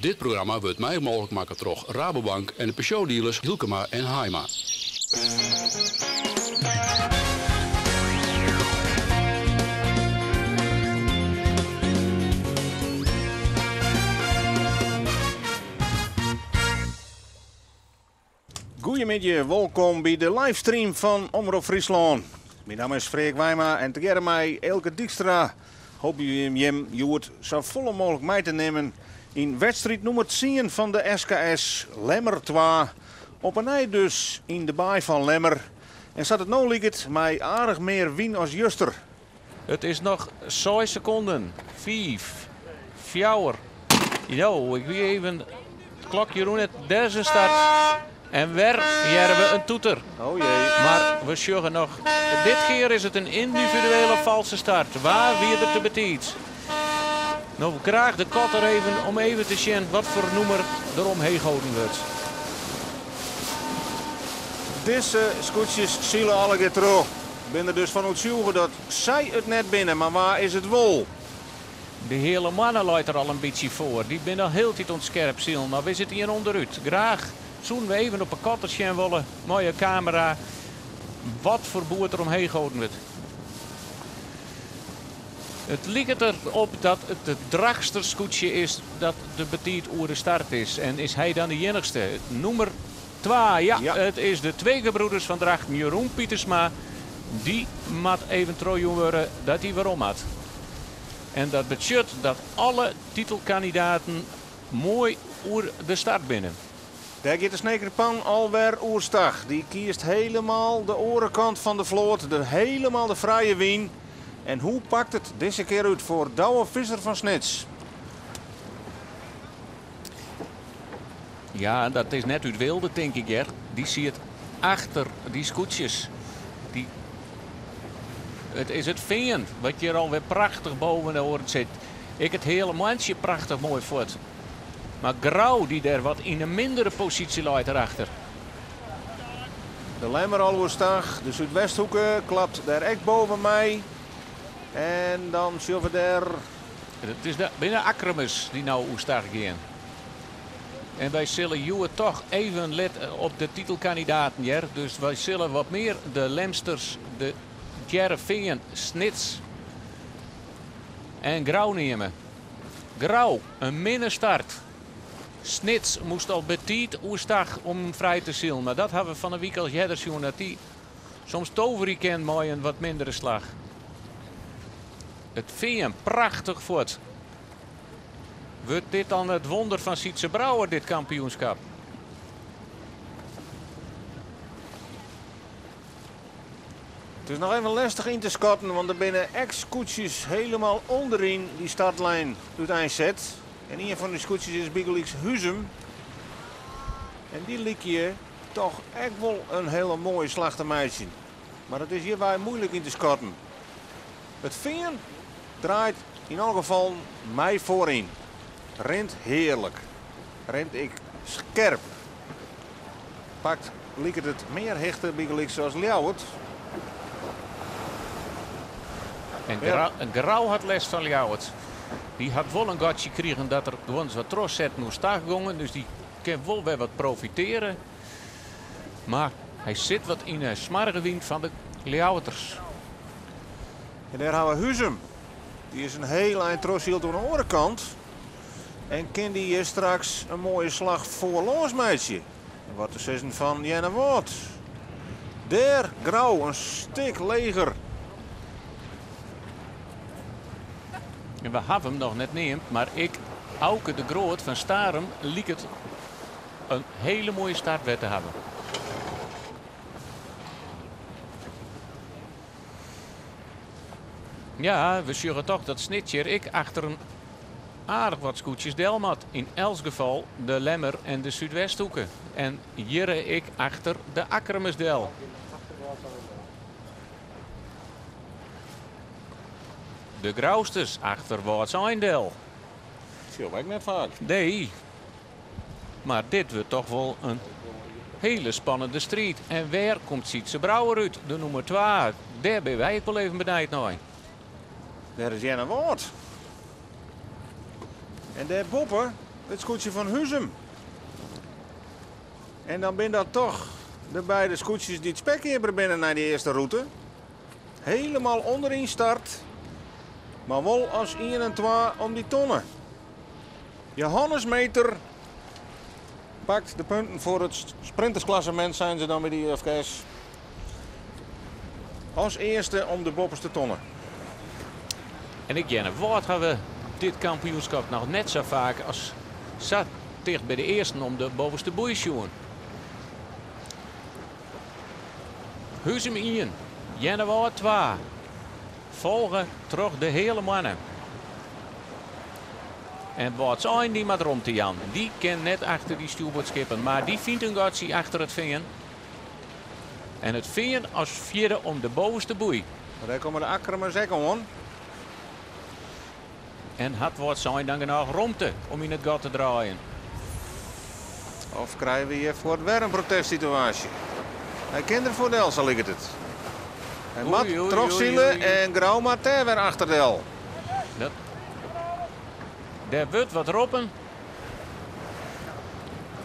Dit programma wurdt mei mooglik makke troch Rabobank en de Peugeot-dealers Hylkema en Haaima. Goeiemiddei, wolkom by de livestream fan Omrop Fryslân. Myn namme is Freark Wijma en tegearre mei Eelke Dykstra hoopje wy jim hjoed sa folle mooglik mei te nimmen yn wedstriid nûmer tsien fan de SKS Lemmer twa. Op 'e nij dus yn de baai fan Lemmer. En sa't it no liket mei aardich mear wyn as juster. It is noch seis sekonden. Fiif, fjouwer. Jo, ik wie even it klokje rûn net. Dêr is in start. En wer hearre we in toeter. Oh jee. Mar we sjogge noch. Dit kear is it in yndividuele false start. Wa wie der te betiid? No graach de kotter even om even te sjen wat foar nûmer der omheech holden wurdt. Dizze skûtsjes sile allegear troch. Bin der dus fan oertsjûge dat sy it net binne, mar wa is it wol? De Heale Moanne leit der al in bytsje foar. Dy binne al hieltyd oan it skerp silen, mar we sitte hjir ûnderút. Graach soenen we even op 'e kotter sjen wolle mei 'e kamera wat foar boerd der omheech holden wurdt. It liket der op dat it it Drachtster skûtsje is dat de betiid oer de start is. En is hy dan de iennichste? Nûmer twa, ja, it is de Twee Gebroeders van Drachten, Jeroen Pietersma. Dy moat even trochjûn wurde dat hy werom moat. En dat betsjut dat alle titelkandidaten moai oer de start binne. Dêr giet de Sneker Pan alwer oerstach. Dy kiest helemaal de oare kant fan de float, de helemaal de frije wyn. En hoe pakt it dizze kear út foar Douwe Visser fan Snits? Ja, dat is net út weelde, tink ik, hear. Dy siet achter dy skûtsjes. Dy... It is it fean wat hjir alwer prachtich boven de oaren sit. Ek it Heale Moantsje prachtich moai fuort. Mar Grou dy't dêr wat yn in mindere posysje leit derachter. De Lemmer al oerstach. De Súdwesthoeke klapt dêr ek boven mei. En dan sjogge we dêr. It is de, binne Akkrumers dy't no oerstach gean. En wy sille hjoed toch even lette op de titelkandidaten, hear. Dus wy sille wat mear de Lemsters, de Hearrenfean, Snits en Grou neame. Grou, in minne start. Snits moast al betiid oerstach om frij te silen, mar dat hawwe we fan 'e wike al earder sjoen dat dy soms toverje kin mei in wat mindere slach. It Fean prachtich fuort. Wurdt dit dan it wonder fan Sytze Brouwer, dit kampioenskap? It is noch even lestich yn te skatten, want der binne ek skûtsjes helemaal ûnderyn dy startlijn úteinset. En ien fan dy skûtsjes is bygelyks Huzum. En dy lykje toch ek wol in hele moaie slach te meitsjen. Mar it is hjirby muoilik yn te skatten. It Fean draait yn alle gefallen mei foaryn. Rint hearlik. Rint ek skerp. Pakt liket it mear hichte bygelyks as Ljouwert. En Grou hat lêst fan Ljouwert. Dy hat wol in gatsje krigen dat der gewoan wat trochsetten oerstach gongen. Dus dy kin wol wer wat profiteare. Mar hy sit wat yn 'e smoarge wyn fan de Ljouwerters. En dêr hawwe we Huzum. Dy is in hiel ein trochsyld oan de oare kant. En kin dy hjir straks in moaie slach foarlâns meitsje? En wat te sizzen fan Earnewâld? Dêr Grou in stik leger. En we hawwe him noch net neamd, mar ek Auke de Groot fan Starum liket in hele moaie start wer te hawwen. Ja, we sjogge toch dat Snits hjir ek achter in aardich wat skûtsjes del moat. Yn elts gefal de Lemmer en de Súdwesthoeke. En hjirre ek achter de Akkrumers del. De Grousters achter Wâldsein del. Sjogge we ek net faak. Nee, mar dit wurdt toch wol in hele spannende striid. En wêr komt Sytze Brouwer út, de nûmer 2? Dêr binne wy ek wol even benijd nei. Dêr is Earnewâld. En dêr boppe. It skûtsje fan Huzum. En dan binne dat toch de beide skûtsjes dy't spekkeaper binne nei de earste rûte. Helemaal ûnderyn start, mar wol as ien en twa om dy tonne. Johannes Meeter pakt de punten foar it sprintersklassemint, seine se dan by de IFKS. As earste om de boppeste tonne. En ik Earnewâld hawwe dit kampioenskip noch net sa faak as sa ticht by de earsten om de bovenste boei sjoen. Huzum 1, Earnewâld 2. Folge troch de Heale Moanne. En Wâldsein dy moat romte jaan. Dy kin net achter dy stjoerboardskippen, mar dy fynt in gatsje achter it fean. En it fean as fjirde om de bovenste boei. Mar dêr komme de Akkermers ek oan. En hat Wâldsein dan genôch romte om yn it gat te draaien? Of krije we hjir fuort wer in protestsituaasje? Hy kin der foar del, sa liket it. Hy moat trochsile en Grou moat dêr wer achter del. Dat, der wurdt wat roppen.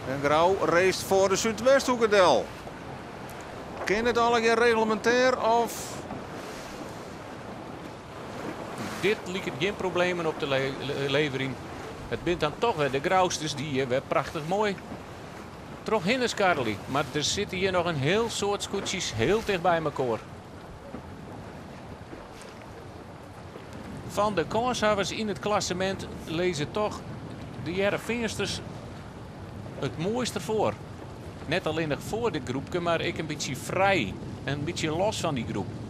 En Grou racet foar de Súdwesthoeke del. Kin it allegear reglemintêr of... Dit liket gjin problemen op te leverjen. It binne dan toch wer de Grousters dy't hjir wer prachtich moai trochhinne skarrelje. Mar der sitte hjir noch in hiel soad skûtsjes hiel ticht by mekoar. Fan de kânshawwers yn it klassemint lizze toch de Hearrenfeansters it moaiste foar. Net allinnich foar dit groepke, mar ek in bytsje frij en in bytsje los fan dy groep.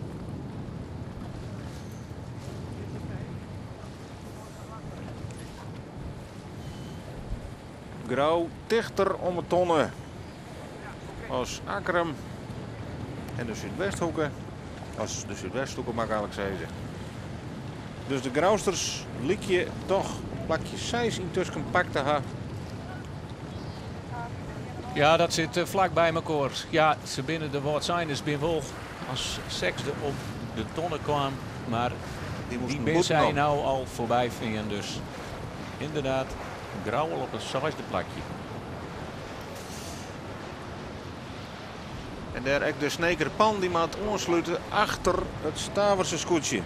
Grou tichter om 'e tonne as Akkrum en de Súdwesthoeke. As de Súdwesthoeke moat ik eigenlik sizze. Dus de Grousters lykje toch plakje 6 yntusken pakt te ha. Ja, dat sit flak by mekoar. Ja, se binne de Wâldseiners bin wol as sechsde op de tonne kaam, mar Die dy moasten bin sy bûtenom. no al foarby fearn. Dus ynderdaad, Grou al op it seisde plakje. En dêr ek de Sneker Pan dy moat oanslute achter it Staverse skûtsje.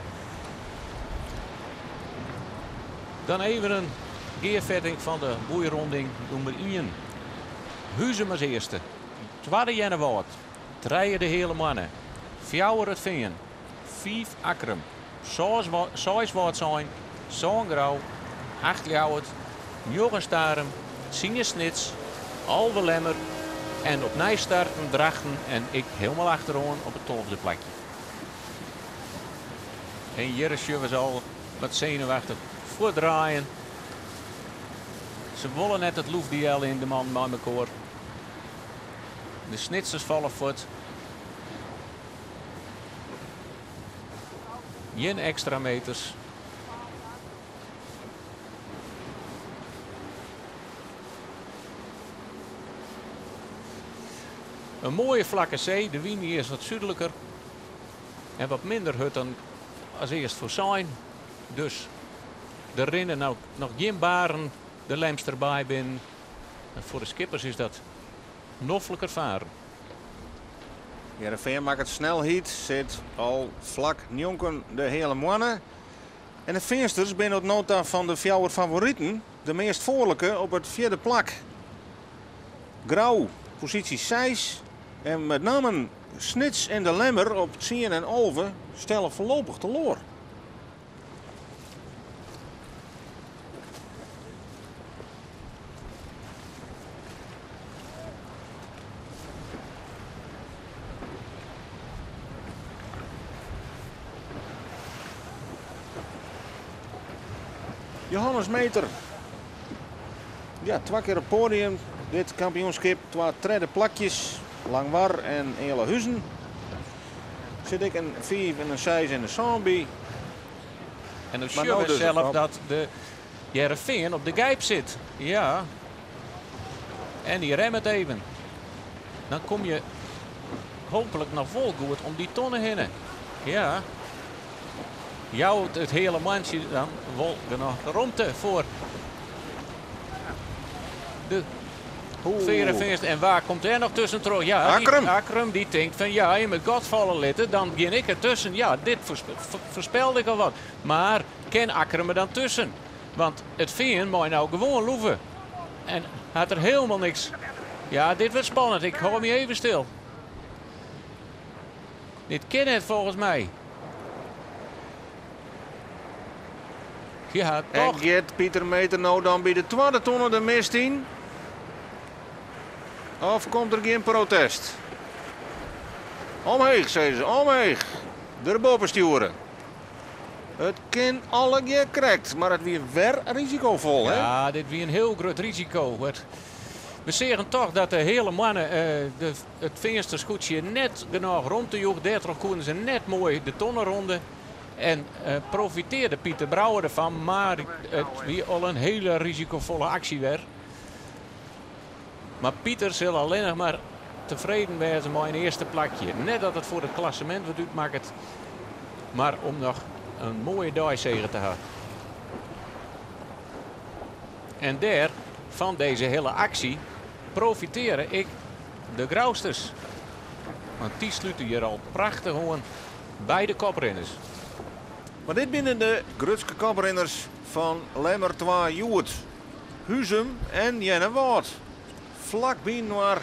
Dan even in gearfetting fan de boeironding nûmer 1. Huzum as earste, twadde Earnewâld, trije de Heale Moanne, fjouwer it Fean, fiif Akkrum, seis Wâldsein, sân Grou, acht Ljouwert, njoggen Starum, tsien Snits, 11 Lemmer en opnij starten Drachten en ik hielendal achteroan op it 12e plakje. En hjir sjogge we se al wat senuwachtich fuortdraaien. Se wolle net it loefduel yn, de mannen mei mekoar. De Snitsers falle fuort. Gjin ekstra meters. In moaie flakke see, de wyn is wat súdliker en wat minder hurd dan as earst foarsein. Dus der rinne no noch gjin baren de Lemster Baai binnen. En foar de skippers is dat nofliker faren. Hearrenfean makket snelheid, sit al flak njonken de Heale Moanne. En de Feansters binne oant no ta fan de fjouwer favoriten de meast foarlike op it fjirde plak. Grou, posysje 6. En met name Snits en de Lemmer op 10 en 11 stelle foarlopich teloar. Johannes Meeter. Ja, twa kear op poadium. Dit kampioenskip, twa tredde plakjes. Langwar en Ealahuzen. Sit ek in 5 en in 6 en in sân by. En dan Maar sjogge no we dus sels op. dat de Hearrenfean op de Gijp sit. Ja. En dy remmet even. Dan komme je hooplik noch wol goed om dy tonne hinne. Ja. Jout it Heale Moantsje dan wol genôch romte foar. De Ferenfeest. En waar komt er nog tussentroch? Ja, Akkrum. Die, Akkrum die denkt van ja, je moet God vallen litten, dan begin ik ertussen. Ja, dit voorspelde ik al wat. Maar ken Akkrum er dan tussen? Want het Veen moet nou gewoon loeven. En had er helemaal niks. Ja, dit wordt spannend. Ik hou me even stil. Dit ken het volgens mij. Ja, En toch. gaat Pieter Meter nou dan bij de tweede tonne de mist in? Of komt er geen protest? Omheeg, zeiden ze, omheeg. Erboven sturen. Het kan alle keer correct, maar het weer weer risicovol, hè? Ja, dit wie een heel groot risico. We zeggen toch dat de hele mannen het Veenstersgoedje net genoeg rond de joeg. Daardoor konden ze net mooi de tonnen ronden. En profiteerde Pieter Brouwer ervan, maar het wie al een hele risicovolle actie werd. Maar Pieter zal alleen nog maar tevreden wezen met een eerste plakje. Net dat het voor het klassement wat uitmaakt, maar om nog een mooie dagzege te hebben. En daar, van deze hele actie, profiteren ik de Grousters. Want die sluiten hier al prachtig gewoon bij de koprenners. Maar dit binnen de Grutske koprenners van Lemmer 2 Joert. Huzum en Jenne Waard. Vlak bij Noir.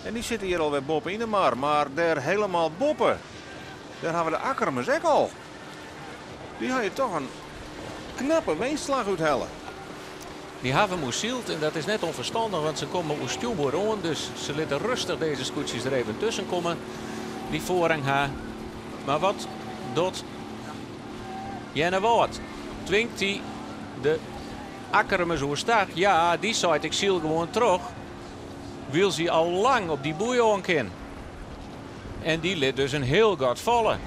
En die zitten hier alweer boppen in de mar. Maar daar helemaal boppen. Daar hebben we de Akkermers ook al. Die had je toch een knappe winstslag uithellen. Die haven moest zielt en dat is net onverstandig, want ze komen uit stuurboord aan. Dus ze laten rustig deze scootjes er even tussen komen. Die voorrang ha. Maar wat doet Jenne Waard? Dwingt hij de Akkermers oerstag? Ja, die zei ik ziel gewoon terug. Wil ze al lang op die boei aan. En die liet dus een heel gat vallen.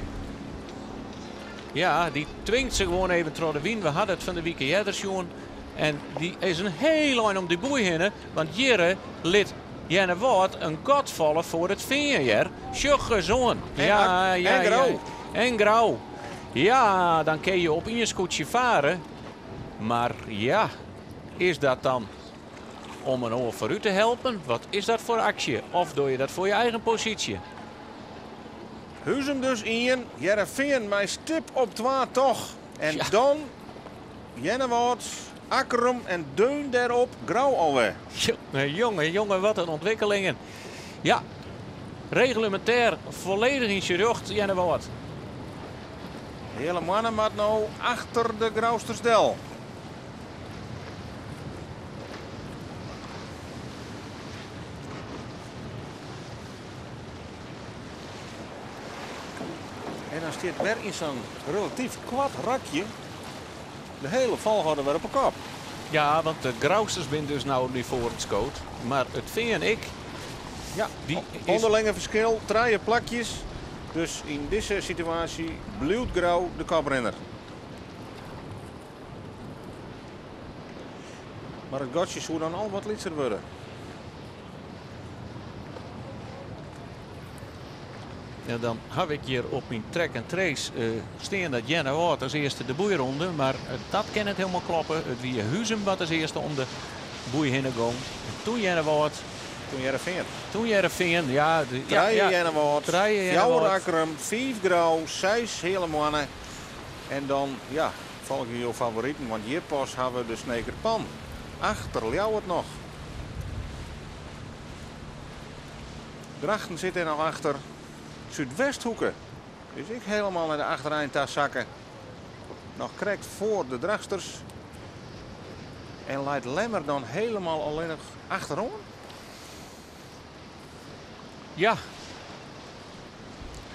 Ja, die dwingt ze gewoon even door de wien. We hadden het van de week eerder, jongen. En die is een heel eind om die boei heen. Want Jirre liet Jenne Waard een gat vallen voor het vingerjaar. Sjugge zoon. En Ja, ja, en grauw. ja. En grauw. Ja, dan kun je op een scootje varen. Maar ja, is dat dan om een oor voor u te helpen? Wat is dat voor actie? Of doe je dat voor je eigen positie? Huzum dus in, Heerenveen mijn stip op 2 toch. En Ja. dan Jenne Waard, Akkrum en Deun daarop, grauw alweer. Jongen, jongen, jongen, wat een ontwikkelingen. Ja, reglementair volledig in zijn rug, Jenne Waard. Hele mannen maar nou achter de Grauwstersdel. En dan staat weer in zo'n relatief kwad rakje de hele volgorde weer op de kop. Ja, want de Grauwsters zijn dus nou nu voor het scoot. Maar het vind ik, Ja, die is onderlinge verschil, draaien plakjes. Dus in deze situatie blijft Grauw de koprenner. Maar het gatje zou dan al wat lichter worden. Ja, dan heb ik hier op mijn track en trace staan dat Jenne Waard als eerste de boeironde. Maar dat kan het helemaal kloppen. Het wie Huzum wat als eerste om de boei heen ging. En toen Jenne Waard. Toen Heerenveen. Toen Heerenveen, ja. De, ja, Draaien ja. Jenne Waard. Draaien Jenne Fjouwer Waard. Akkrum, 5 Grauw, 6 hele mannen. En dan, ja, volgen jouw favorieten. Want hier pas hebben we de Snekerpan. Achter jou het nog. Drachten zit er nog achter. Zuidwesthoeken. Dus ik helemaal naar de achtereind daar zakken. Nog correct voor de Drachtsters. En leidt Lemmer dan helemaal alleen nog achterom? Ja.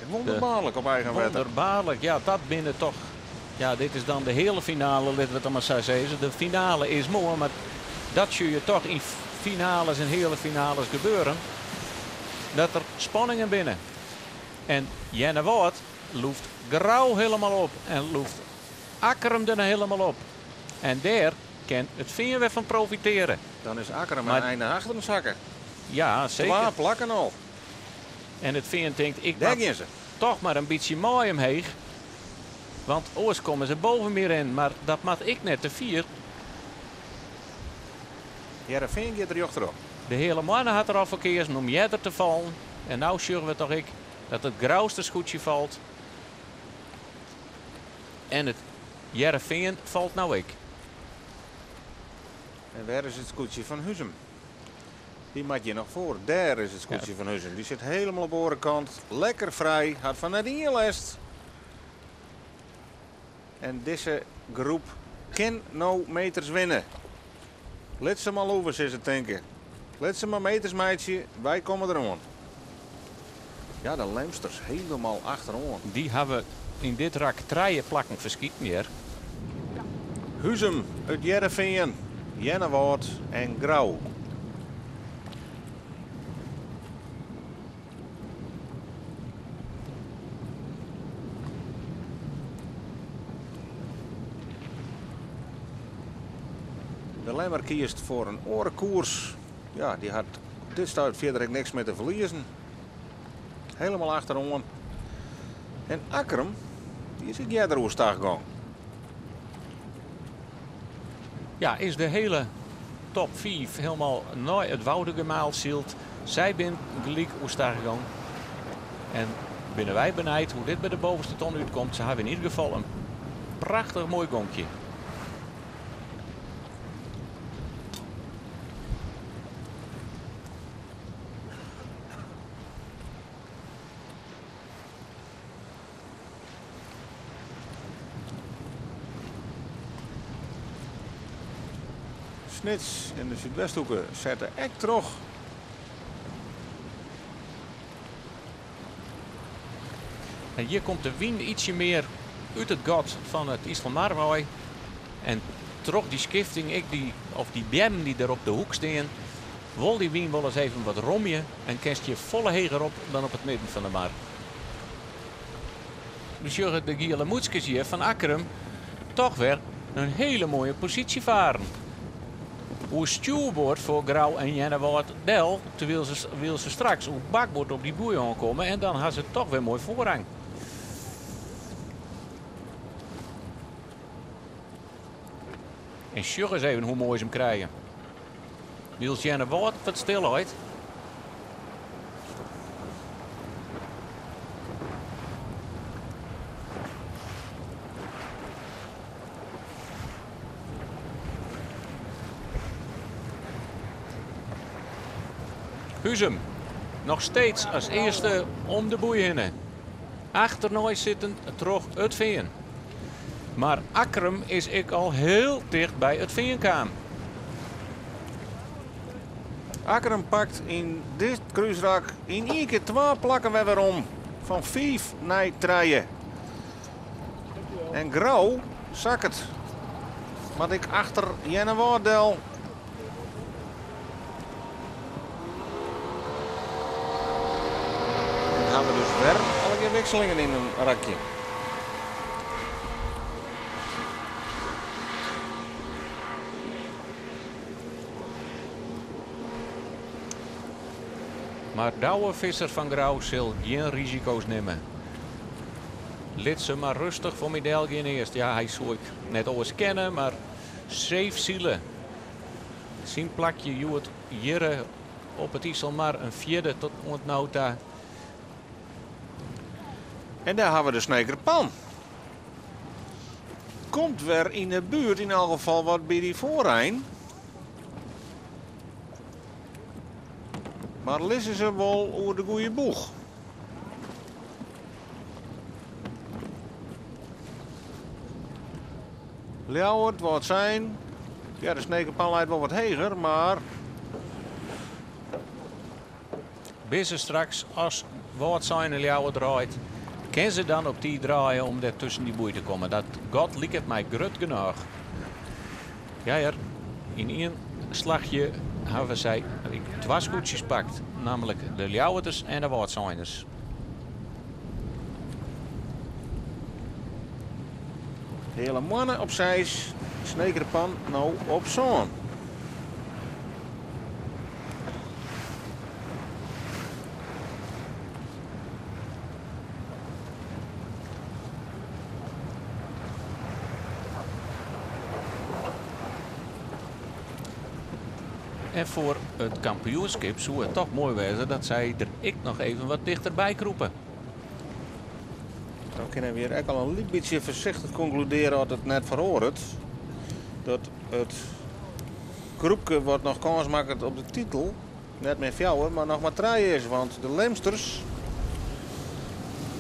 Wonderbaarlijk op eigen wetter. Wonderbaarlijk, ja, dat binnen toch. Ja, dit is dan de hele finale, laten we het dan maar zo zeggen. De finale is mooi, maar dat zie je toch in finales en hele finales gebeuren. Dat er spanningen binnen. En Jenne Waard loeft Grauw helemaal op en loeft Akkrum er helemaal op. En daar kan het Veen weer van profiteren. Dan is Akkrum Maar een einde achter de zakken. Ja, zeker. Klaar plakken al. En het Veen denkt, ik Daar maak gaan ze. toch maar een beetje mooi omheen. Want oors komen ze boven meer in. Maar dat maak ik net te vier. Hearrenfean giet rjochterop. De hele moanne hat er al foar keazen om earder te fallen. En no sjogge we toch ek dat it Grouster skûtsje falt. En it Hearrenfean falt no ek. En wêr is it skûtsje fan Huzum? Dy moat hjir noch foar. Dêr is it skûtsje fan Huzum. Dy sit hielendal op de oare kant. Lekker frij. Hat fan net ien lêst. En dizze groep kin no meters winne. Lit se mar loeve, sizze tinke. Lit se mar meters meitsje, wy komme deroan. Ja, de Lemsters hielendal achteroan. Dy hawwe yn dit rak trije plakken ferskiten hjir. Huzum, It Hearrenfean, Earnewâld en Grou. De Lemmer kiest foar in oare koers. Ja, dy hat op dit stuit fierder ek niks mear te ferliezen. Hielendal achteroan. En Akkrum, dy is ek earder oerstach gong. Ja, is de hiele top 5 hielendal nei it Woudagemaal syld. Sy binne gelyk oerstach gong. En binne wy benijd hoe't dit by de bovenste ton útkomt. Se hawwe yn ieder gefal in prachtich moai gonkje. Snits en de Súdwesthoeke sette ek troch. En hjir komt de wyn ytsje mear út it gat fan it Iselmar wei. En troch dy skifting, ek dy, of dy beammen dy't der op de hoek stean, wol dy wyn wolris even wat romje en kinst hjir folle heger op dan op it midden fan de mar. We sjogge de giele mûtskes hjir fan Akkrum toch wer in hiele moaie posysje faren. Oer stjoerboard foar Grou en Earnewâld del, terwyl se straks oer bakboard op dy boei oankomme en dan ha se toch wer moai foarrang. En sjoch ris even hoe moai se him krije. Wylst Earnewâld wat stil leit. Huzum, noch steeds as earste om de boei hinne. Achternei sitten troch It Fean. Mar Akkrum is ek al hiel ticht by It Fean kaam. Akkrum pakt yn dit krúsrak yn ien kear twa plakken wer werom. Fan 5 nei 3. En Grou sakket. Moat ik achter Earnewâld del. En hawwe we dus wer allegear wikselingen yn in rakje. Mar Douwe Visser fan Grou sil gjin risiko's nimme. Lit se mar rêstich foar my del gean earst. Ja, hy soe ik net oars kenne, mar safe sile. Syn plakje hjoed hjirre op it Iselmar in fjirde tot oant no ta. En dêr hawwe we de Sneker Pan. Komt wer yn de buert, yn elk gefal wat by dy foarein. Mar lizze se wol oer de goede boech? Ljouwert, Wâldsein. Ja, de Snekerpan leit wol wat heger, mar... Binne se straks as Wâldsein en Ljouwert draait, kin se dan op tiid draaie om dêr tusken dy boei te kommen. Dat gat liket my grut genôch. Ja, ja, yn ien slachje hawwe sy twa skûtsjes pakt, nammentlik de Ljouwerters en de Wâldseiners. Heale Moanne op 6, Snekerpan no op 7. En foar it kampioenskip soe it toch moai wêze dat sy der ek noch even wat tichterby krûpe. Dan kinne we hjir ek al in lyts bytsje foarsichtich konkludearje as it net feroaret. Dat it groepke wat noch kâns makket op de titel net mear fjouwer, mar noch mar trije is. Want de Lemsters,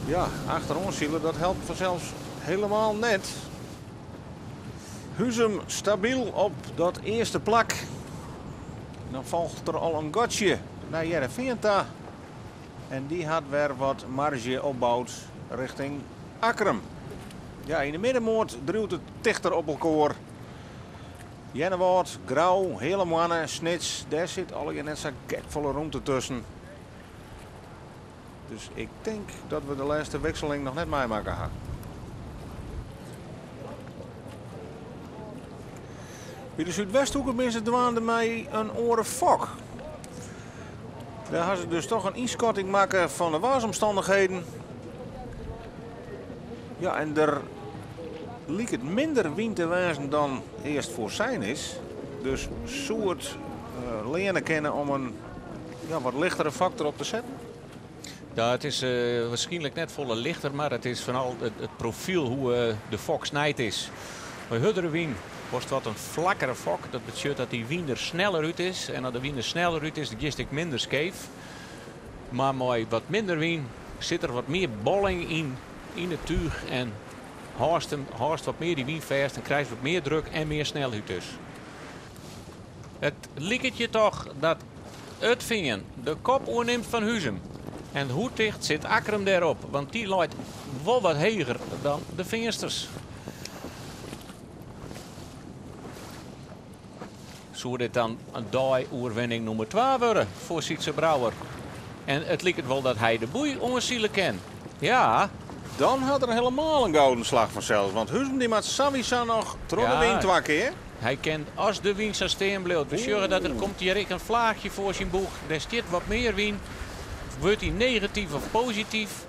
ja, achteroan sile, dat helpt fansels helemaal net. Huzum stabyl op dat earste plak. Dan folget der al in gatsje nei Hearrenfean ta. En dy hat wer wat marge opboud rjochting Akkrum. Ja, yn de middenmoat driuwt it tichter op elkoar. Earnewâld, Grou, Heale Moanne, Snits, dêr sit allegear net sa gek folle rûmte tusken. Dus ik tink dat we de lêste wikseling noch net meimakke ha. By de Súdwesthoeke binne se dwaande mei in oare fok. Dêr ha se dus toch in ynskatting makke fan de waarsomstannichheden. Ja, en der liket minder wyn te wêzen dan earst foarsein is. Dus soe it leane kinne om in, ja, wat lichtere fok derop te setten? Ja, it is wierskynlik net folle lichter, mar it is foaral it profyl hoe't de fok snijd is. By hurdere wyn wolst wat in flakkere fok. Dat betsjut dat dy wyn der sneller út is. En as de wyn der sneller út is, dan giest ek minder skeef. Mar mei wat minder wyn sit der wat mear bolling yn it túch en hâldst wat mear dy wyn fêst en krijst wat mear druk en mear snelheid dus. It liket je toch dat It Fean de kop oernimt fan Huzum. En hoe ticht sit Akkrum dêrop? Want dy leit wol wat heger dan de Feansters. Soe dit dan in dei-oerwinning nûmer 2 wurde foar Sytze Brouwer? En it liket wol dat hy de boei oansile kin. Ja. Dan hat er helemaal in gouden slach fansels, want Huzum dy moat sawiesa noch troch de wyn twa kear. Hy kin as de wyn sa stean bliuwt. We sjogge dat der komt hjir ek in flaachje foar syn boech. Dêr stiet wat mear wyn. Wurdt hy negatyf of posityf?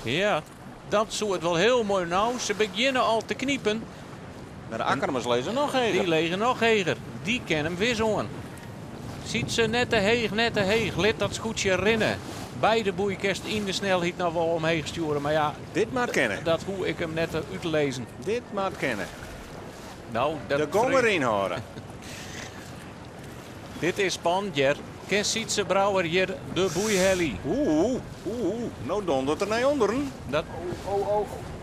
Ja, dat soe it wol hiel moai. Nou, se begjinne al te knipen. Mar de Akkermers lizze noch heger. Dy lizze noch heger. Dy kin him wis oan. Sytze net te heech, net te heech. Lit dat skûtsje rinne. By de boei kinst yn de snelheid noch wol omheech stjoere. Mar ja, Dit moat kinne. Dat hoech ik him net út te lizzen. Dit moat kinne. Nou, dat De gong deryn hâlde. Dit is spannend hjir. Kin Sytze Brouwer hjir de boei helje? Oeh, oeh, no dondert er nei ûnderen. Dat...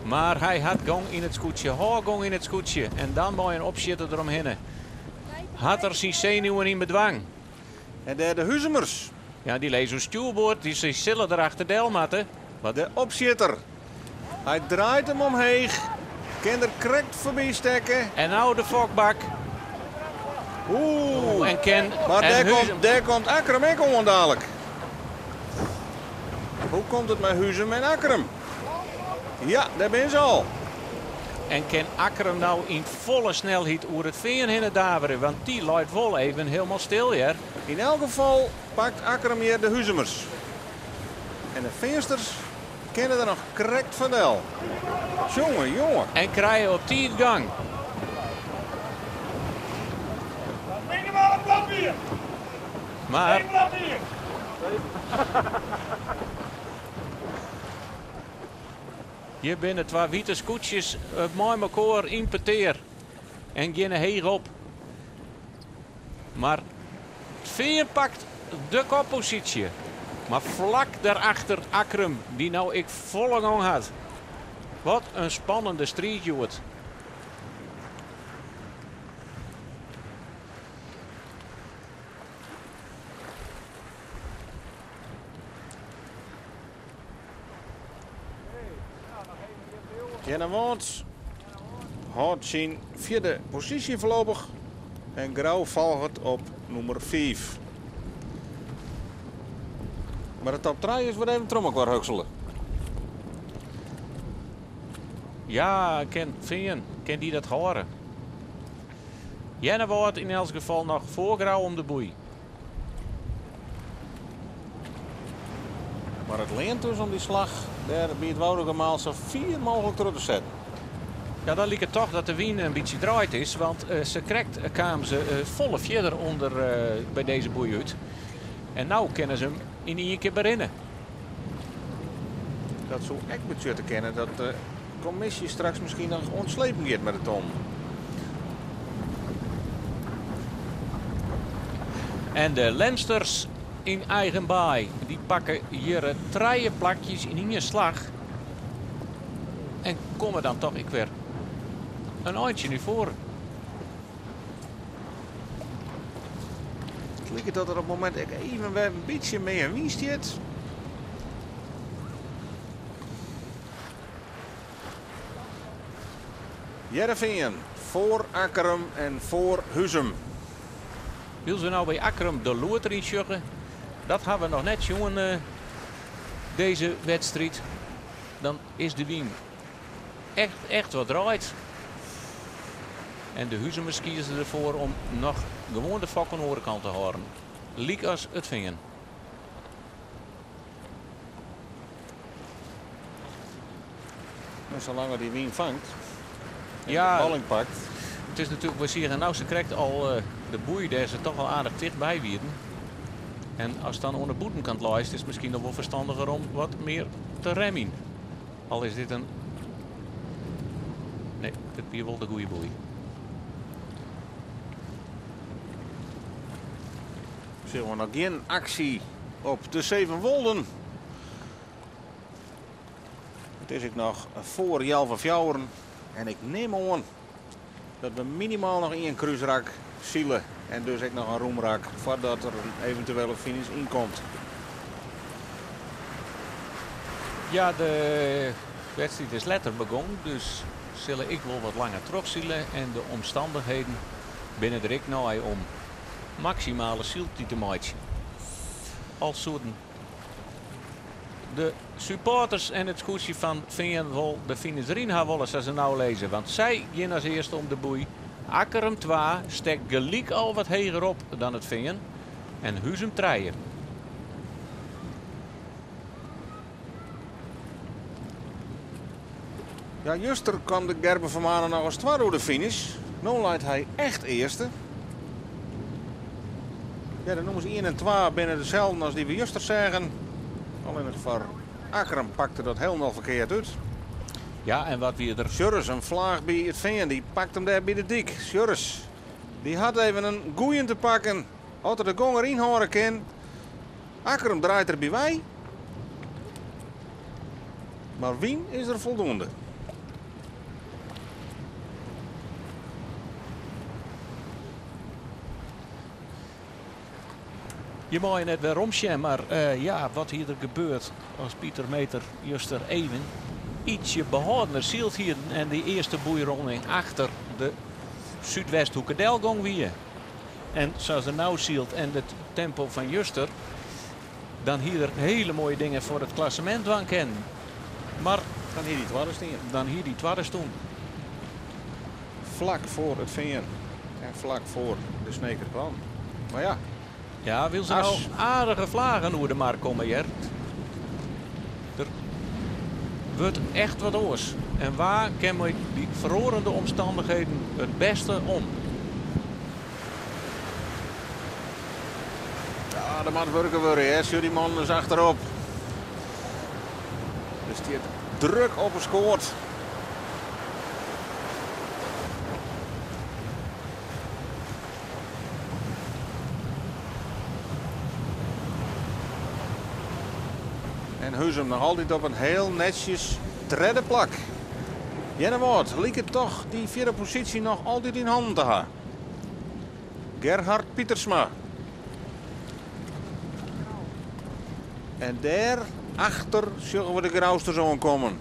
Mar hy hat gong yn it skûtsje, hâld gong yn it skûtsje. En dan mei in opsjitter deromhinne. Hat er syn senuwen yn bedwang? En dêr de Huzumers. Ja, dy lizze oer stjoerboard, dy sille der achter del moatte. Wat de opsjitter. Hy draait him omheech. Kin der krekt foarby stekke. En no de fokbak. Oeh. En kin, Mar en Huzum dêr komt Akkrum ek oan dalik. Hoe komt it mei Huzum en Akkrum? Ja, dêr binne se al. En kin Akkrum no yn folle snelheid oer it fean hinne davere, want dy leit wol even hielendal stil hjir. Yn elk gefal pakt Akkrum hjir de Huzumers. En de Feansters kinne der noch krekt foar del. Jonge, jonge. En krije op tiid gang. Minimaal in blad bier. Mar Eén blad bier. Hjir binne twa wite skûtsjes mei mekoar yn petear en geane heech op. Mar it Fean pakt de kopposysje. Mar flak dêrachter Akkrum, dy't no ek folle gong hat. Wat in spannende striid hjoed. Earnewâld hâldt syn fjirde posysje foarlopich en Grou folget op nûmer 5. Mar de top 3 is wer even troch mekoar huksele. Ja, kin Fean, kin dy dat hâlde? Earnewâld yn elts gefal noch foar Grou om de boei. Mar it leant dus om dy slach dêr by it Woudagemaal sa fier mooglik troch te setten. Ja, dan liket it toch dat de wyn in bytsje draaid is, want se krekt kamen se folle fierder ûnder by dizze boei út. En no kinne se him yn ien kear berinne. Dat soe ek betsjutte kinne dat de kommisje straks miskien noch oan it slepen giet mei de tonnen. En de Lemsters yn eigen baai, dy pakke hjir trije plakjes yn ien slach en komme dan toch ek wer in eintsje nei foaren. It liket dat der op it momint ek even wer in bytsje mear wyn stiet. Hearrenfean foar Akkrum en foar Huzum. Wylst we no by Akkrum de load deryn sjogge, dat ha we noch net sjoen dizze wedstriid. Dan is de wyn echt wat draaid. En de Huzumers kieze derfoar om noch gewoan de fok oan de oare kant te hâlden. Lykas it Fean. En salang er dy wyn fangt en de balling pakt. It is natuerlik, we seagen no sa krekt al de boei dêr se toch al aardich tichtby wienen. En ast dan oan de bûtenkant leist, is it miskien noch wol ferstanniger om wat mear te remjen. Al is dit in... Nee, dit wie wol de goede boei. Sille we noch gjin aksje op de Sevenwolden. It is ek noch foar healwei fjouweren en ik nim oan dat we minimaal noch ien krúsrak sile en dus ek noch in rûmrak foardat der in eventuele finish ynkomt. Ja, de wedstriid is letter begûn, dus sille ek wol wat langer trochsile en de omstannichheden binne der ek nei om maksimale syltiid te meitsjen. Al soenen de supporters en it skûtsje fan Fean wol de finish deryn ha wolle, sa se no lizze. Want sy gean as earste om de boei. Akkrum 2 stekt gelyk al wat heger op dan it Fean. En Huzum 3. Ja, juster kwam de Gerben van Manen noch as twadde oer de finish. No leit hy echt earste. Ja, de nûmers ien en twa binne deselde as dy't we juster seagen. Allinnich foar Akkrum pakte dat hielendal ferkeard út. Ja, en wat wie der? Sjurris, in flaach by it Fean, dy pakt him dêr by de dyk. Sjurris, dy hat even in goeien te pakken. As er de gong deryn hâlde kin. Akkrum draait der by wei. Mar wyn is der foldoende. Je meie net werom sjen, mar ja, wat hie der gebeurd as Pieter Meeter juster even ietsje behâldener syld hie en dy earste boeironding achter de Súdwesthoeke delgong wie. En sa as er no sylt en it tempo fan juster, dan hie er hiele moaie dingen foar it klassemint dwaan kinnen. Mar dan hie dy twadde stien. Dan hie dy twadde stien. Flak foar it Fean en flak foar de Sneker Pan. Mar ja. Ja, wylst der As no aardige flagen oer de mar komme, hear. Der wurdt echt wat oars. En wa kin mei dy feroarende omstannichheden it bêste om? Ja, der moat wurke wurde, hear. Sjoch dy mannen ris achterop. Der stiet druk op 'e skoat. En Huzum noch altyd op in hiel netsjes tredde plak. Earnewâld liket toch dy fjirde posysje noch altyd yn hannen te ha. Gerhard Pietersma. En dêr achter sjogge we de Grousters oankommen.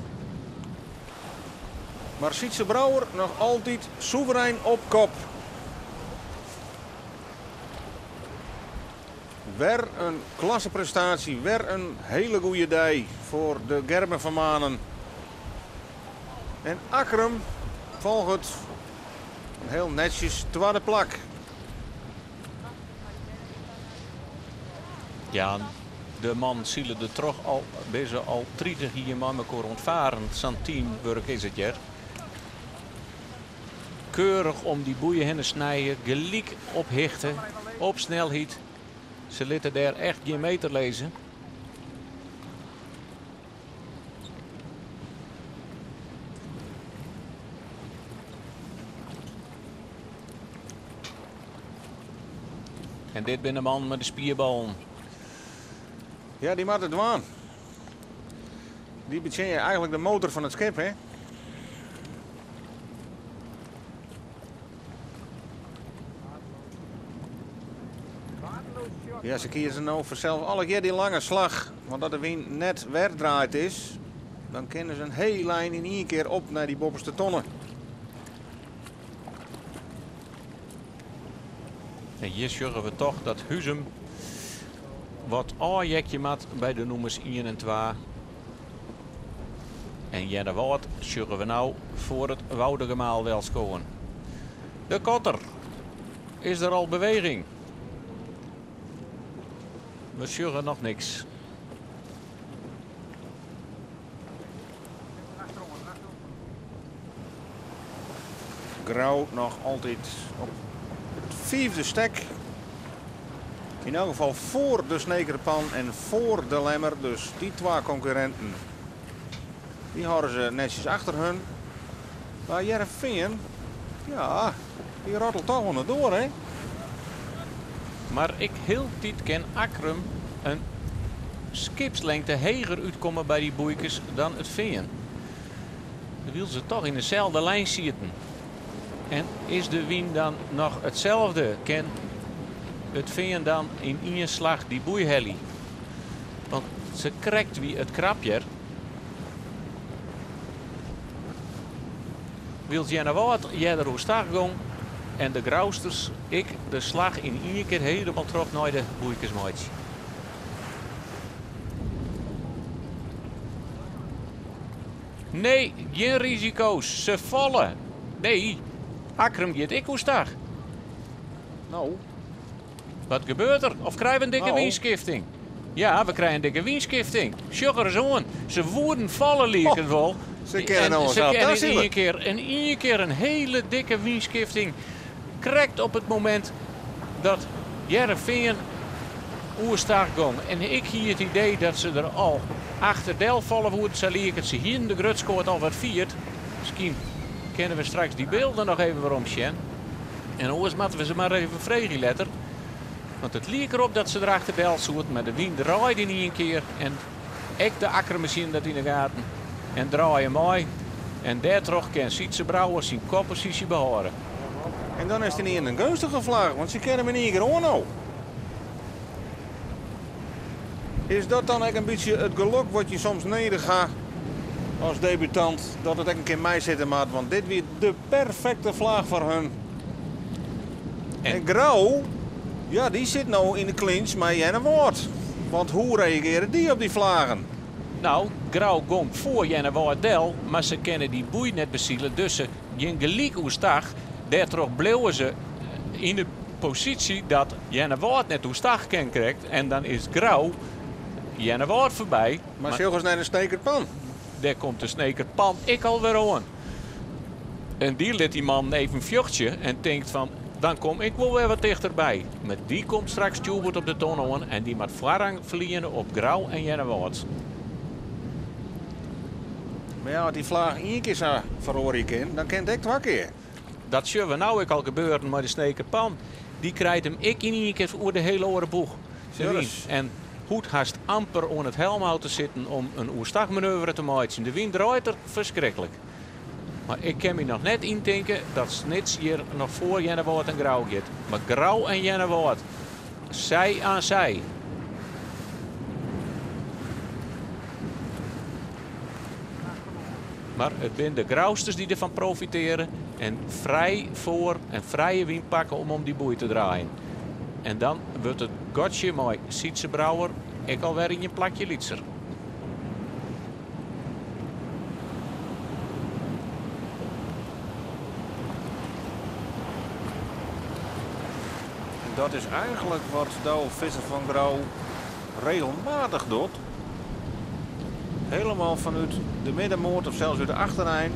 Mar Sytze Brouwer noch altyd soeverein op kop. Wer in klasseprestaasje, wer in hiele goede dei foar de Gerben van Manen. En Akkrum folget in hiel netsjes twadde plak. Ja, de man sile der troch al binne se al 30 jier mei mekoar oan it faren. Sa'n teamwurk is it, hear. Keurich om dy boeien hinne snije, gelyk op hichte, op snelheid. Se litte dêr echt gjin meter lizze. En dit binne de mannen mei de spierballen. Ja, dy moatte it dwaan. Dy betsjinje eigenlik de motor fan it skip, hè? Ja, se kieze no fansels allegear dy lange slach, want as de wyn net wer draaid is, dan kinne se in hiel ein yn ien kear op nei dy boppeste tonne. En hjir sjogge we toch dat Huzum wat ôfjekje moat by de nûmers ien en twa. En Earnewâld sjogge we no foar it Woudagemaal delskowen. De kotter. Is der al beweging? We sjogge noch niks. Grou noch altyd op it fiifde stek. Yn elk gefal foar de Snekerpan en foar de Lemmer. Dus dy twa konkurrinten dy hâlde se netsjes achter hun. Mar Hearrenfean, ja, dy rottelt toch oan de doar, hè? Mar ek hieltyd kin Akkrum in skipslengte heger útkomme by dy boeikes dan it Fean. Wylst se toch yn deselde lijn sieten. En is de wyn dan noch itselde? Kin it Fean dan yn ien slach dy boei helje? Want se krekt wie it krap hjir. Wylst Earnewâld earder oerstach gong en de Grousters ek de slach yn ien kear helemaal troch nei de boeikes meitsje. Nee, gjin risiko's, se falle. Nee, Akkrum giet ek oerstach. No. Wat gebeurt der? Of krije we in dikke No. wynskifting? Ja, we krije in dikke wynskifting. Sjoch ris oan. Se woenen falle, liek it wol. Se kinne En no se zelf kinne daar in ien zitten. kear, in ien kear in hiele dikke wynskifting. Krekt op it momint dat Hearrenfean oerstach gong. En ik hie it idee dat se der al achter del falle woenen. Sa liek it. Se hienen de grutskoat al wat fierd. Miskien kinne we straks dy bylden noch even werom sjen. En oars moatte we se mar even freegje letter. Want it liek derop dat se der achter del soeten, mar de wyn draaide yn ien kear. En ek de Akkrumer hiene dat yn de gaten. En draaie mei. En dêrtroch kin Sytze Brouwer syn kopposysje behâlde. En dan is it yn in geunstige flach, want se kinne him yn ien kear oan no. Is dat dan ek in bytsje it gelok wat je soms nedich ha as debutant, dat it ek in kear meisitte moat? Want dit wie de perfekte flach foar hun. En En Grou, ja, dy sit no yn de clinch mei Earnewâld. Want hoe reagearje dy op dy flagen? Nou, Grou gong foar Earnewâld del, mar se kinne dy boei net besile, dus se gean gelyk oerstach. Dêrtroch bliuwe se yn de posysje dat Earnewâld net oerstach kin krekt. En dan is Grou Earnewâld foarby. Mar sjoch ris nei de Snekerpan. Dêr komt de Snekerpan ek alwer oan. En dy lit dy man even fjochtsje en tinkt fan, dan kom ik wol wer wat tichterby. Mar dy komt straks stjoerboard op de ton oan en dy moat foarrang ferliene op Grou en Earnewâld. Mar ja, as dy flach ien kear sa feroarje kin, dan kin it ek twa kear. Dat sjogge we no ek al gebeuren mei de Snekerpan. Dy krijt him ek yn ien kear oer de hiele oare boech. Sjoch ris. En hoecht hast amper oan it helmhout te sitten om in oerstachmanoeuvre te meitsjen. De wyn draait der ferskriklik. Mar ik kin my noch net yntinke dat Snits hjir noch foar Earnewâld en Grou giet. Mar Grou en Earnewâld, sy aan sy. Mar it binne de Grousters dy't derfan profitearje en frij foar en frije wyn pakke om om dy boei te draaien. En dan wurdt it gatsje mei Sytze Brouwer ek alwer yn in plakje lytser. En dat is eigenlik wat Douwe Visser fan Grou regelmatich docht. Helemaal fanút de middenmoat of sels út de achterein.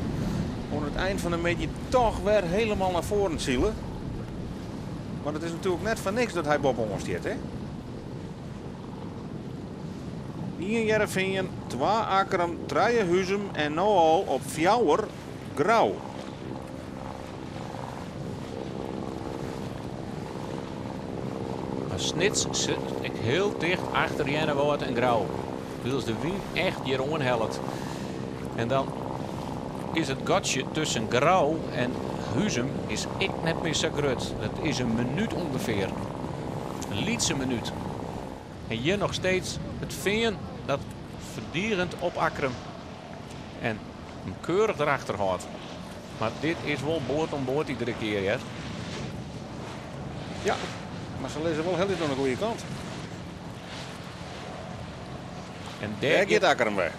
Oan it ein fan de middei toch wer hielendal nei foaren sile. Mar it is natuerlik net foar niks dat hy boppe-oan stiet, hè? Ien Hearrenfean, twa Akkrum, trije Huzum en no al op fjouwer Grou. Mar Snits sit ek hiel ticht achter Earnewâld en Grou. Wylst de wyn echt hjir oanhellet. En dan is it gatsje tusken Grou en Huzum is ek net mear sa grut. Dat is in minút ûngefear. In lytse minút. En hjir noch steeds it Fean dat ferdigendet op Akkrum. En him keurich derachter hâldt. Mar dit is wol board om board iedere kear, hear. Ja, mar se lizze wol hiel oan de goede kant. En dêr dêr giet Akkrum wer.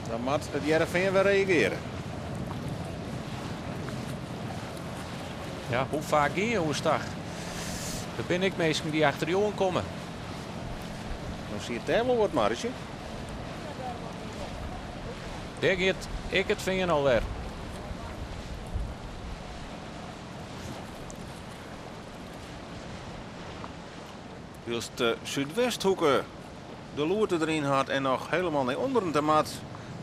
Dan moat it Hearrenfean wer reagearje. Ja, hoe faak gean je oerstach? Der binne ek minsken dy't achter je oankomme. Dan siet dêr wol wat marzje. Dêr giet ek it Fean alwer. Wylst de Súdwesthoeke de loerte deryn hat en noch hielendal nei ûnderen ta moat,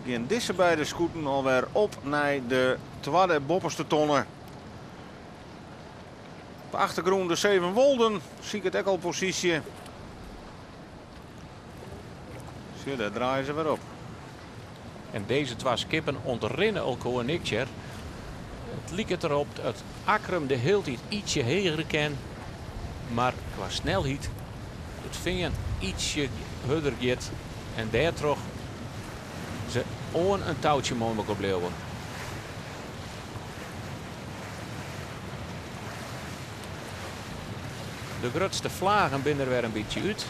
gean dizze beide skûten alwer op nei de twadde boppeste tonne. Op de achtergrûn de Sevenwolden, siket ek al posysje. Sjoch, dêr draaie se wer op. En dizze twa skippen ûntrinne elkoar niks, hear. It liket derop dat Akkrum de hiele tiid ytsje heger kin, mar kwa snelheid it Fean ytsje hurder giet en dêrtroch se oan in toutsje mei elkoar bliuwe. De grutste flagen binne der wer in bytsje út.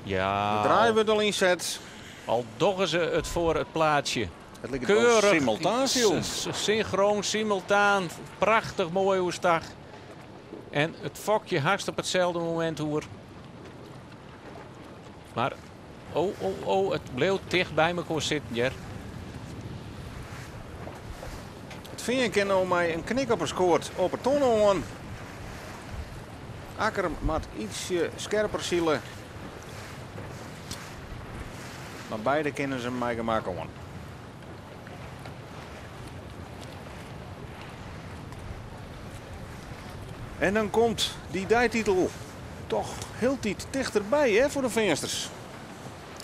Ja. De draai wurdt al ynset. Al dogge se it foar it plaatsje. It liket wol Keurich, simultaan silen. Synchroon, simultaan. Prachtich moai oerstach. En it fokje hast op itselde momint oer. Mar oh, oh, oh, it bliuwt ticht by mekoar sitten, hear. It Fean kin no mei in knik op 'e skoat op 'e tonne oan. Akkrum moat ytsje skerper sile. Mar beide kinne se mei gemak oan. En dan komt dy deititel toch hieltyd tichterby, hè, foar de Feansters.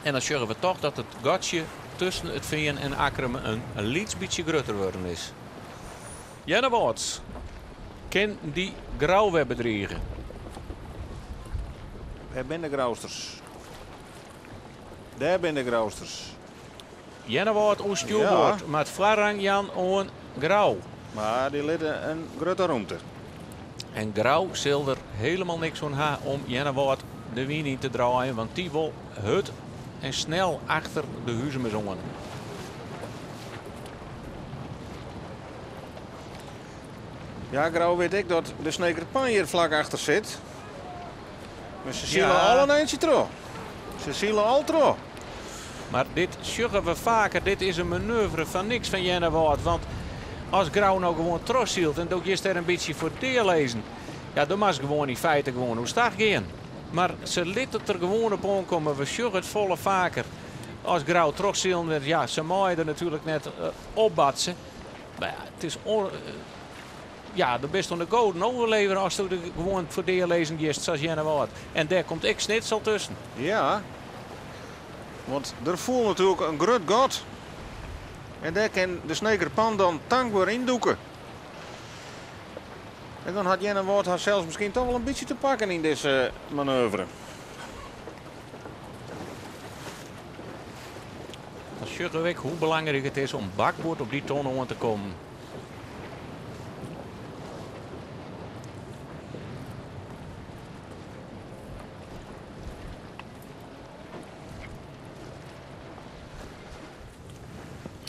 En dan sjogge we toch dat it gatsje tusken it Fean en Akkrum in lyts bytsje grutter wurden is. Earnewâld kin dy Grou wer bedrige. Wêr binne de Grousters? Dêr binne de Grousters. Earnewâld oer stjoerboard, moat foarrang jaan oan Grou. Mar dy litte in grutte rûmte. En Grou sil der hielendal niks oan ha om Earnewâld de wyn yn te draaien, want dy wol hurd en snel achter de Huzumers oan. Ja, Grou wit ek dat de Sneker Pan hjir flak achter sit. Mar se sile al in eintsje troch. Se sile al troch. Mar dit sjogge we faker. Dit is in manoeuvre fan niks fan Earnewâld. Want as Grou no gewoan trochsylt en do giest dêr in bytsje foar dealizzen, ja, dan moatst gewoan yn feite gewoan oerstach gean. Mar se litte it der gewoan op oankomme. We sjogge it folle faker. As Grou trochsilen wurdt, ja, se meie der natuerlik net opbatse. Mar ja, it is ja, do bist oan de goaden oerlevere as do der gewoan foar dealizzen giest, sa as Earnewâld. En dêr komt ek Snits al tusken. Ja, want der foel natuerlik in grut gat. En dêr kin de Sneker Pan dan tankber yndûke. En dan hat Earnewâld harsels miskien toch wol in bytsje te pakken yn dizze manoeuvre. Dan sjogge we ek hoe belangryk it is om bakboard op dy tonne oan te kommen.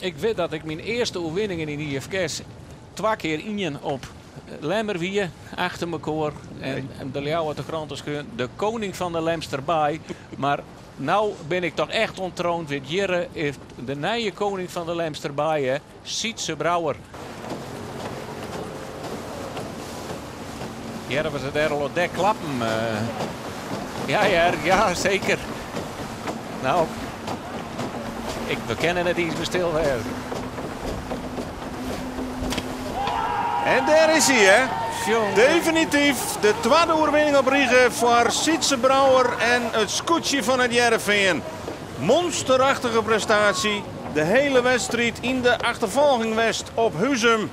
Ik wit dat ik myn earste oerwinningen yn IFKS twa kear ien op Lemmer wie, achter mekoar. En de Ljouwerter Krante skreaun, de koning fan de Lemsterbaai. Mar no bin ik toch echt ûnttroond. Want hjir is de nije koning fan de Lemsterbaai, hè, Sytze Brouwer. Hearre we se dêr al op dek klappen? Ja, ja, ja, seker. No, we kinne net iens mear stil wêze. En dêr is hy, hè? Jonge. Definityf de twadde oerwinning op rige foar Sytze Brouwer en it skûtsje fan It Hearrenfean. Monsterachtige prestaasje. De hiele wedstriid yn de achterfolging west op Huzum.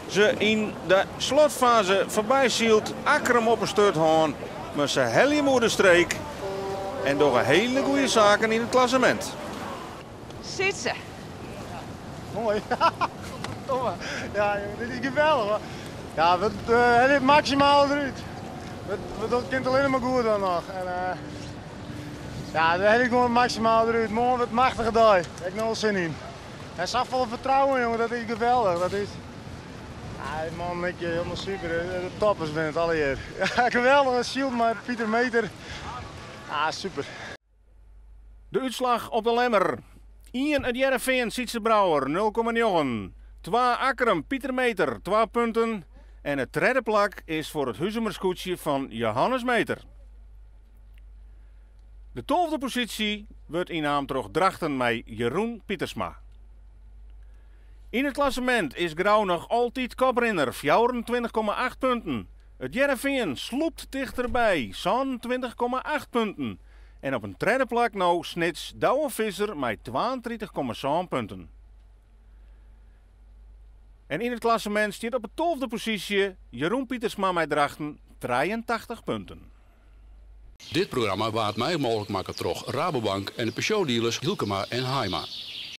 Se yn de slotfaze foarby syld. Akkrum op 'e sturt hân. Mar se helje him oer de streek en dogge hiele goede saken yn it klassemint. Sytze. Moai. Domme. Ja, jonge, dit is geweldich hoor. Ja, we helje it maksimaal derút. Dat kin allinnich mar goed dan noch. En ja, we helje gewoan maksimaal derút. Moarn wurdt in machtige dei. Dêr ha ik no al sin yn. En safolle fertrouwen, jonge, dat is geweldich. Dat is, ja, man, ik, hielendal super. De toppers binne it allegear. Ja, geweldich, syld mei Pieter Meter. Ah, super. De útslach op de Lemmer. Ien It Hearrenfean, Sytze Brouwer, 0,9. Twa Akkrum, Pieter Meter, 2 punten. En it tredde plak is foar it Huzumer skûtsje fan Johannes Meter. De 12e posysje wurdt ynnaam troch Drachten mei Jeroen Pietersma. Yn it klassemint is Grou noch altyd koprinner, 24,8 punten. It Hearrenfean slûpt tichterby, 27,8 punten. En op in tredde plak no Snits Douwe Visser mei 32,7 punten. En yn it klassemint stiet op de 12e posysje Jeroen Pietersma mei Drachten, 83 punten. Dit programma waard mei mooglik makke troch Rabobank en de Peugeot-dealers Hylkema en Haima.